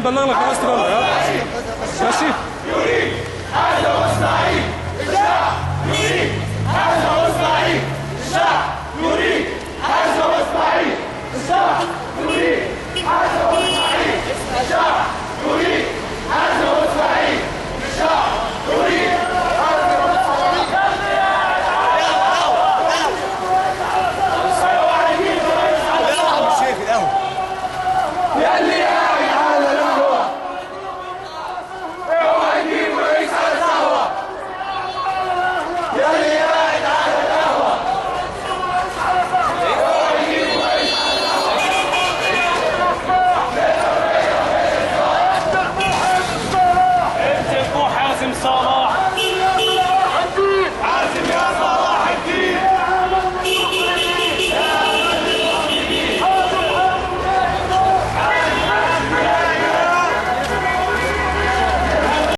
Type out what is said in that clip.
خلينا نبلغ لك رئاسة البلد. ماشي. يريد هذا واسماعيل، الشعب يريد هذا واسماعيل، الشعب يريد هذا واسماعيل، الشعب يريد هذا واسماعيل، الشعب يريد هذا واسماعيل، الشعب يريد هذا واسماعيل. يا اللي قاعد على القهوة اوعى تجيب رئيس على القهوة، يا اللي